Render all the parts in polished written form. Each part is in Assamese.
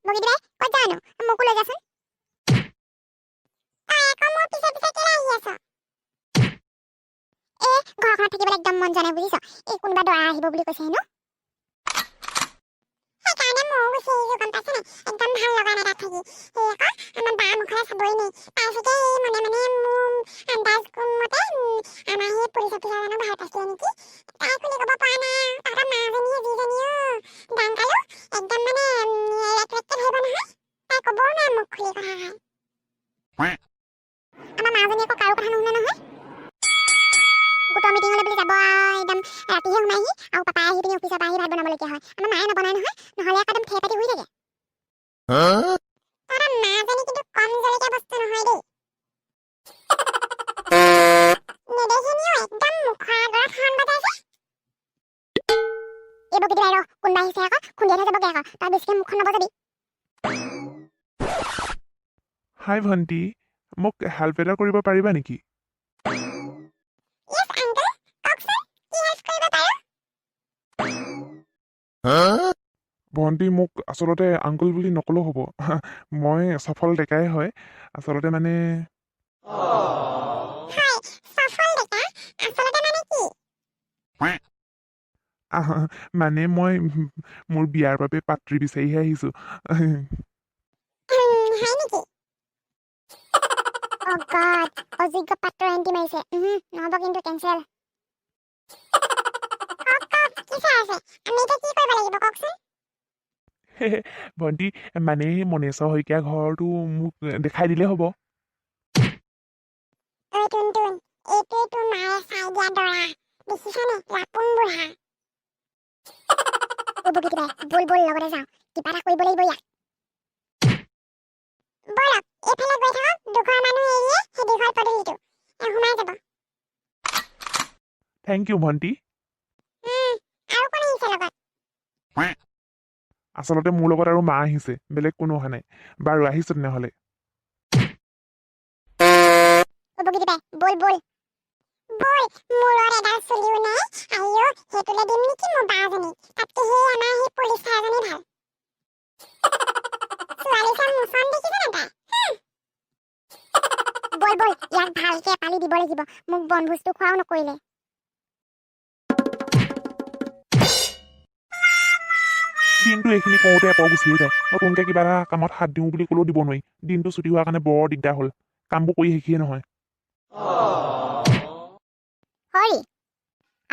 বগীটি বাই, ক'ত যাৱনো? মোকো লৈ যাচোন। তই আকৌ মোৰ পিছে পিছে কেলে আহি আছ? এ ঘৰখনত থাকিবলৈ একদম মন যোৱা নাই, বুজিছ? এই কোনোবা দৰা আহিব বুলি কৈছে হেনো, সেইকাৰণে ময়ো গুচি আহিছো, গম পাইছ নাই? একদম ভাল লগা নাই তাত থাকি। সেই আকৌ আমাৰ বা মুখলৈ চাবই নোৱাৰি। পাইছোগে এই মনে মনে মোৰ আন্দাজ মতে আমাৰ সেই পুলিচ অফিচাৰজনক ভাল পাইছিলে নেকি, তাই খুলি ক'ব পৰা নাই আৰু। তহঁতৰ মাজনীয়ে যিজনীও দাংকালো একদম মানে ৰেক ৰেককে ধৰিব নহয়, তাই ক'বও নোৱাৰে মুখ খুলি কথা। হয়, আমাৰ মাজনী আকৌ কাৰো কথা নুশুনে নহয়। গোটৰ মিটিঙলৈ বুলি যাব আৰু একদম ৰাতিহে সোমাইহি আৰু পাপাই আহি পিনি অফিচৰ পৰা আহি ভাত বনাবলগীয়া হয়। আমাৰ মায়ে নবনাই নহয়, নহ'লে আকৌ একদম ঠেহ পাতি শুই থাকে। তহঁতৰ মাজনী কিন্তু কম জলকীয়া বস্তু নহয় দেই। নেদেখিনিও একদম মুখৰ আগৰত হৰ্ণ বজাইছে। এই বগীটি বাই, ৰ, কোনোবা আহিছে আকৌ, খুন্দিয়াই থৈ যাবগৈ আকৌ। তই বেছিকৈ মুখখন নবজাবি। হাই ভণ্টি, মোক হেল্প এটা কৰিব পাৰিবা নেকি? য়েছ আংকল, কওকচোন, কি হেল্প কৰিব পাৰোঁ? ভণ্টি, মোক আচলতে আংকুল বুলি নক'লেও হ'ব। মই সফল ডেকাই হয় আচলতে মানে। হয়, সফল ডেকা, আচলতে মানে কি? আহ, মানে মই মোৰ বিয়াৰ বাবে পাত্ৰী বিচাৰিহে আহিছোঁ। হয় নেকি? অ' গড, অযোগ্য পাত্ৰ এণ্ট্ৰি মাৰিছে। নহ'ব কিন্তু, কেঞ্চেল। কওক কওক, কি চাই আছে? আমি এতিয়া কি কৰিব লাগিব, কওকচোন? ভণ্টি, মানে মনেশ্বৰ শইকীয়া ঘৰটো মোক দেখাই দিলেই হ'ব। ঐ টুনটুন, এইটোৱেই তোৰ মায়ে চাই দিয়া দৰা, দেখিছানে? লাপুং বুঢ়া। অ' বগীটি বাই, ব'ল ব'ল, লগতে যাওঁ। কিবা এটা কৰিব লাগিব ইয়াক। ব'লক, এইফালে গৈ থাকক। দুঘৰ মানুহ এৰিয়ে সেই দীঘল পদূলিটো সোমাই যাব। Thank U ভণ্টি। আৰু কোন আহিছে লগত? আচলতে মোৰ লগত আৰু মা আহিছে, বেলেগ কোনো অহা নাই। বাৰু, আহিছোঁ তেনেহ'লে। অ' বগীটি বাই, ব'ল ব'ল ব'ল। মূৰত এডাল চুলিও নাই। আইঅ, সেইটোলৈ দিম নেকি মোৰ বাজনীক? তাতকে সেই আমাৰ সেই পুলিচ ছাৰজনী ভাল। ছোৱালী চাম মোচন দেখিছে নে তাই? ব'ল ব'ল, ইয়াক ভালকে এপালি দিব লাগিব। মোক বনভোজটো খোৱাও নকৰিলে। দিনটো এইখিনি কৰোঁতে এপৰ গুচিয়ে যায়। নতুনকৈ কিবা এটা কামত হাত দিওঁ বুলি ক'লেও দিব নোৱাৰি। দিনটো ছুটি হোৱাৰ কাৰণে বৰ দিগদাৰ হ'ল। কামবোৰ কৰি শেষেই নহয়। হৰি,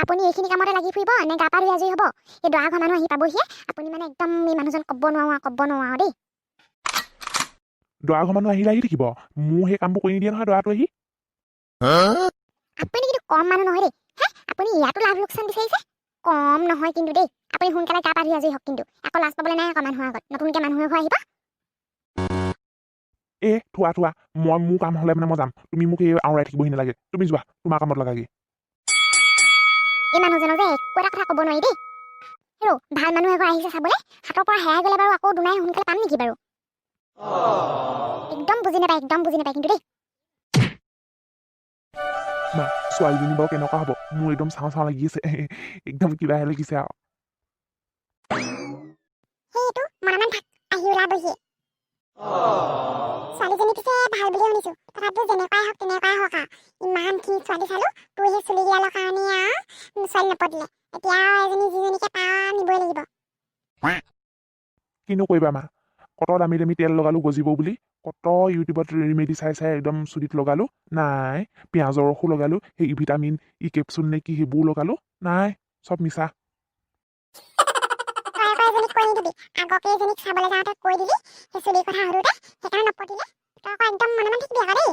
আপুনি এইখিনি কামতে লাগি ফুৰিব নে গা পা ধুই আজৰি হ'ব? এই দৰা ঘৰ মানুহ আহি পাবহিয়ে। আপুনি মানে একদম এই মানুহজন ক'ব নোৱাৰো আৰু, ক'ব নোৱাৰো দেই। দৰা ঘৰ মানুহ আহিলে আহি থাকিব, মোৰ সেই কামবোৰ কৰি নিদিয়ে নহয় দৰাটো আহি। আপুনি কিন্তু কম মানুহ নহয় দেই। হে, আপুনি ইয়াতো লাভ লোকচান বিচাৰিছে। কম নহয় কিন্তু দেই। আপুনি সোনকালে গা পা ধুই আজৰি হওক কিন্তু, আকৌ লাজ পাবলৈ নাই আকৌ মানুহৰ আগত। নতুনকৈ মানুহ এঘৰ আহিব। এ থোৱা থোৱা, মই মোৰ কাম হ'লে মানে মই যাম। তুমি মোক এই আওৰাই থাকিবহি নালাগে। তুমি যোৱা, তোমাৰ কামত লাগাগৈ। এই মানুহজনক যে একো এটা কথা ক'ব নোৱাৰি দেই। হেৰৌ, ভাল মানুহ এঘৰ আহিছে চাবলৈ, হাতৰ পৰা হেৰাই গ'লে বাৰু আকৌ দুনাই সোনকালে পাম নেকি বাৰু? একদম বুজি নাপায়, একদম বুজি নাপায় কিন্তু দেই। মা, ছোৱালীজনী বাৰু কেনেকুৱা হ'ব? মোৰ একদম চাওঁ চাওঁ লাগি আছে, একদম কিবাহে লাগিছে আৰু। সেইটো মনে থাক, আহি ওলাবহি। ছোৱালীজনী পিছে ভাল বুলি শুনিছো। তথাপিও যেনেকুৱাই হওক তেনেকুৱাই হওক আৰু, ইমানখিনি ছোৱালী চালো, তোৰ সেই চুলিকেইডালৰ কাৰণে আৰু ছোৱালী নপতিলে। এতিয়া আৰু এজনী যিজনীকে পাওঁ নিবই লাগিব। কিনো কৰিবা মা, কত দামী দামী তেল লগালোঁ গজিব বুলি, কত ইউটিউবত ৰেমেডি চাই চাই একদম চুলিত লগালোঁ, নাই। পিঁয়াজৰ ৰসো লগালোঁ, সেই ভিটামিন ই কেপচুল নে কি সেইবোৰো লগালোঁ, নাই, চব মিছা। তই আকৌ এজনীক কৈ নিদিবি। আগকেইজনীক চাবলৈ যাওঁতে কৈ দিলি সেই চুলিৰ কথা সুধোতে, সেইকাৰণে নপতিলে। তই আকৌ একদম মনে মনে থাকিবি আকৌ দেই।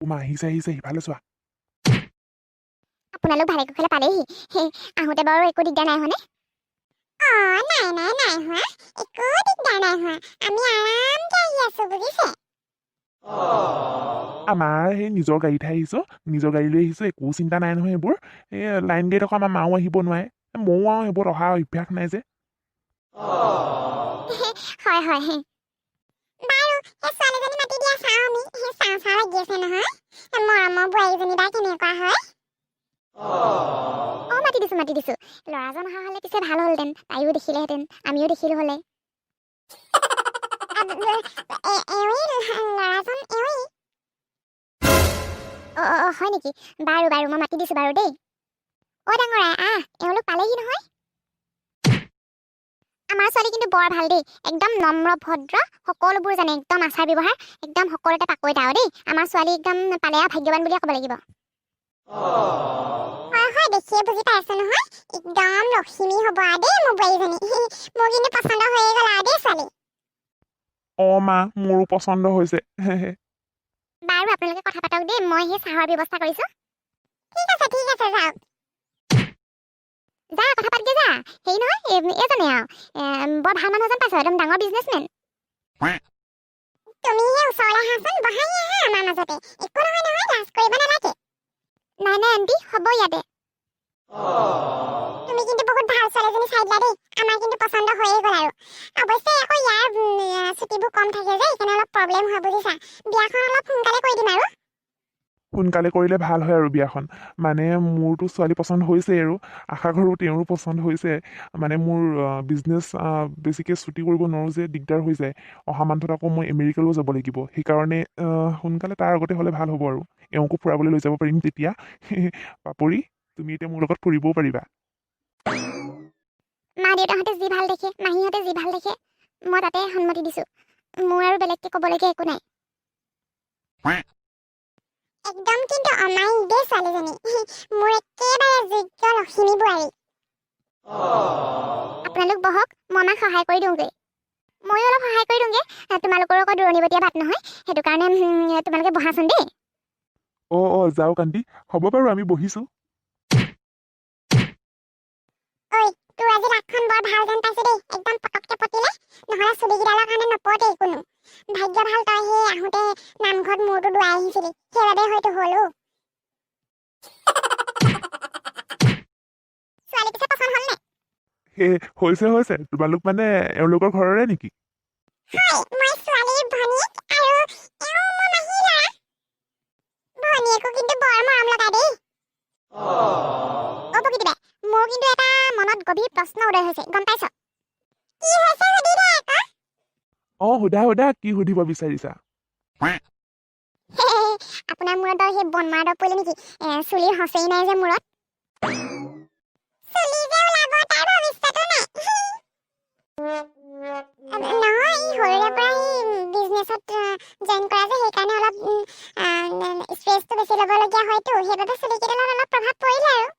মা, আহিছে আহিছে, সিফালে চোৱা। আপোনালোক ভালে কুশলে পালেহি। আহোঁতে বাৰু একো দিগদাৰ নাই হোৱানে? অঁ, নাই নাই নাই হোৱা, একো দিগদাৰ নাই হোৱা। আমি আৰামকে আহি আছো, বুজিছে? আমাৰ সেই নিজৰ গাড়ীতহে আহিছোঁ, নিজৰ গাড়ী লৈ আহিছোঁ, একো চিন্তা নাই নহয় এইবোৰ। এই লাইন গাড়ীত আকৌ আমাৰ মাও আহিব নোৱাৰে, ময়ো আৰু সেইবোৰত অহা অভ্যাস নাই যে। হয় হয়। বাৰু, সেই ছোৱালীজনী মাতি দিয়া, চাওঁ আমি। সেই চাওঁ চাওঁ লাগি আছে নহয়, মৰমৰ বোৱাৰীজনী বা কেনেকুৱা হয়। অঁ, মাতি দিছোঁ, মাতি দিছোঁ। ল'ৰাজন অহা হ'লে পিছে ভাল হ'লহেঁতেন, তাইও দেখিলেহেঁতেন, আমিও দেখিলোঁ হ'লে। এওঁৱেই ল'ৰাজন, এওঁৱেই। অঁ অঁ অঁ হয় নেকি? বাৰু বাৰু, মই মাতি দিছোঁ বাৰু দেই। অ' ডাঙৰাই, আহ, এওঁলোক পালেহি নহয়। আমাৰ ছোৱালী কিন্তু বৰ ভাল দেই, একদম নম্ৰ ভদ্ৰ, সকলোবোৰ জানে, একদম আচাৰ ব্যৱহাৰ একদম সকলোতে পাকৈত আৰু দেই। আমাৰ ছোৱালী একদম পালে আৰু ভাগ্যৱান বুলিয়ে ক'ব লাগিব। হয় হয়, দেখিয়ে বুজি পাইছো নহয়, একদম লখিমী হ'ব আৰু দেই মোৰ বোৱাৰীজনী। মোৰ কিন্তু পচন্দ হৈয়ে গ'ল আৰু দেই ছোৱালী। অঁ মা, মোৰো পচন্দ হৈছে। বাৰু, আপোনালোকে কথা পাতক দেই, মই সেই চাহৰ ব্যৱস্থা কৰিছোঁ। ঠিক আছে, ঠিক আছে, যাওক। যা, কথা পাতগে যা। হেৰি নহয়, এইজনে আৰু বৰ ভাল মানুহ এজন পাইছোঁ, একদম ডাঙৰ বিজনেছমেন। তুমি সেই ওচৰলৈ আহাচোন, বহাই আহা আমাৰ মাজতে। একো নহয় নহয়, লাজ কৰিব নালাগে। নাই নাই আণ্টি, হ'ব ইয়াতে। তুমি কিন্তু বহুত ভাল ছোৱালীজনী চাই দিলা দেই, আমাৰ কিন্তু পচন্দ হৈয়ে গ'ল আৰু। অৱশ্যে আকৌ ইয়াৰ ছুটিবোৰ কম থাকে যে, সেইকাৰণে অলপ প্ৰব্লেম হয়, বুজিছা। বিয়াখন অলপ সোনকালে কৰি দিম আৰু। সোনকালে কৰিলে ভাল হয় আৰু বিয়াখন। মানে মোৰতো ছোৱালী পচন্দ হৈছেই আৰু আশা কৰোঁ তেওঁৰো পচন্দ হৈছে। মানে মোৰ বিজনেছ বেছিকৈ ছুটি কৰিব নোৱাৰোঁ যে, দিগদাৰ হৈ যায়। অহা মান্থত আকৌ মই আমেৰিকালৈও যাব লাগিব, সেইকাৰণে সোনকালে তাৰ আগতে হ'লে ভাল হ'ব আৰু এওঁকো ফুৰাবলৈ লৈ যাব পাৰিম তেতিয়া। পাপৰি, তুমি এতিয়া মোৰ লগত ফুৰিবও পাৰিবা। মা দেউতাহঁতে যি ভাল দেখে, মাহীহঁতে যি ভাল দেখে, মই তাতে সন্মতি দিছোঁ। মোৰ আৰু বেলেগকৈ ক'বলগীয়া একো নাই। একদম কিন্তু অমায়িক দেই ছোৱালীজনী, মোৰ একেবাৰে যোগ্য লখিমী বোৱাৰী। আপোনালোক বহক, মই মাক সহায় কৰি দিওঁগৈ। ময়ো অলপ সহায় কৰি দিওঁগৈ। তোমালোকৰো আকৌ দূৰণিবতীয়া বাট নহয়, সেইটো কাৰণে তোমালোকে বহাচোন দেই। অঁ অঁ যাওক আণ্টি, হ'ব বাৰু, আমি বহিছোঁ। ঐ, তোৰ আজি লাকখন বৰ ভাল যেন পাইছো দেই, একদম পটককে পতিলে। নহ'লে চুলিকেইডালৰ কাৰণে নপতেই কোনো। ভাগ্য ভাল তই সেই আহোঁতে নামঘৰত মূৰটো দোৱাই আহিছিলি, সেইবাবে হয়তো হ'ল। অ ছোৱালী পিছে পচন্দ হ'ল নে? সেই হৈছে হৈছে। তোমালোক মানে এওঁলোকৰ ঘৰৰে নেকি? হয়, মই ছোৱালীৰ ভনীয়েক আৰু এওঁ মোৰ মাহীৰ ল'ৰা। ভনীয়েকো কিন্তু বৰ মৰম লগা দেই। অ প্ৰকৃতি, মোৰ কিন্তু এটা মনত গভীৰ প্ৰশ্ন উদয় হৈছে, গম পাইছ? কি হৈছে সুধি দে আকৌ। অঁ, সোধা সোধা, কি সুধিব বিচাৰিছা? আপোনাৰ মূৰত বাৰু সেই বন মৰা দৰৱ পৰিলে নেকি? চুলিৰ সঁচেই নাই যে মূৰত। চুলি যে ওলাব তাৰ ভৱিষ্যতো নাই। নহয়, ই সৰুৰে পৰা এই বিজনেছত জইন কৰা যে, সেইকাৰণে অলপ ষ্ট্ৰেছটো বেছি ল'বলগীয়া হয়তো, সেইবাবে চুলিকেইডালত অলপ প্ৰভাৱ পৰিলে আৰু।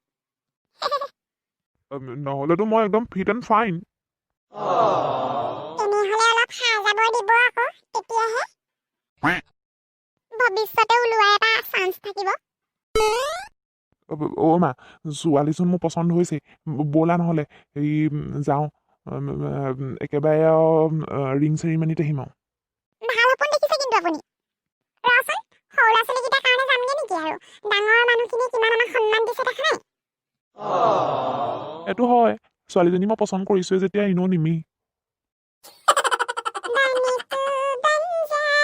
নহ'লেতো মই একদম ফিট এণ্ড ফাইন। তেনেহ'লে অলপ সাৰ জাবৰ দিব আকৌ, তেতিয়াহে ভৱিষ্যতে ওলোৱা এটা চান্স থাকিব। অ' মা, ছোৱালীচোন মোৰ পচন্দ হৈছে। ব'লা নহ'লে এই যাওঁ, একেবাৰে আৰু ৰিং চেৰিমনিত আহিম আৰু। ভাল সপোন দেখিছে কিন্তু আপুনি। ৰচোন, সৰু ল'ৰা ছোৱালীকেইটাৰ কাৰণে যামগে নেকি আৰু? ডাঙৰ মানুহখিনিয়ে কিমান আমাক সন্মান দিছে দেখা নাই? এইটো হয়, ছোৱালীজনী মই পচন্দ কৰিছোৱে যেতিয়া এনেও নিমেই। बने तू बन जाए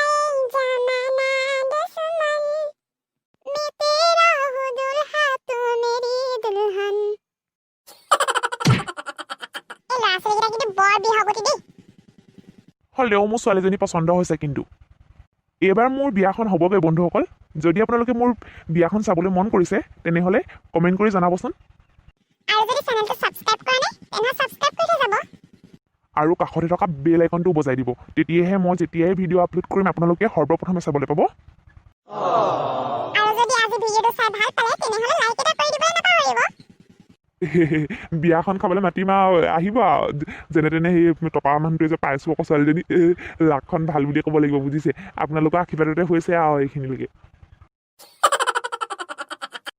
जमाना दुश्मन, मैं तेरा हूँ दुल्हा, तू मेरी दुल्हन। এই ল'ৰা ছোৱালীকেইটা কিন্তু বৰ বিহগতি দেই। হ'লেও মোৰ ছোৱালীজনী পচন্দ হৈছে কিন্তু। এইবাৰ মোৰ বিয়াখন হ'বগৈ। বন্ধুসকল, যদি আপোনালোকে মোৰ বিয়াখন চাবলৈ মন কৰিছে, তেনেহ'লে কমেণ্ট কৰি জনাবচোন। আৰু যদি চেনেলটো ছাবস্ক্ৰাইব কৰা নাই, তেনেহ'লে ছাবস্ক্ৰাইব কৰি থৈ যাব। আৰু কাষতে থকা বেল আইকনটোও বজাই দিব, তেতিয়াহে মই যেতিয়াই ভিডিঅ' আপলোড কৰিম, আপোনালোকে সৰ্বপ্ৰথমে চাবলৈ পাব। আৰু যদি আজি ভিডিঅ'টো চাই ভাল পালে, তেনেহ'লে লাইক এটা কৰি দিবলৈ নাপাহৰিব। বিয়াখন খাবলৈ মাতিম আৰু, আহিব আৰু। যেনে তেনে সেই টপা মানুহটোৱে যে পাইছোঁ আকৌ ছোৱালীজনী, লাকখন ভাল বুলিয়ে ক'ব লাগিব, বুজিছে। আপোনালোকৰ আশীৰ্বাদতে হৈছে আৰু এইখিনিলৈকে।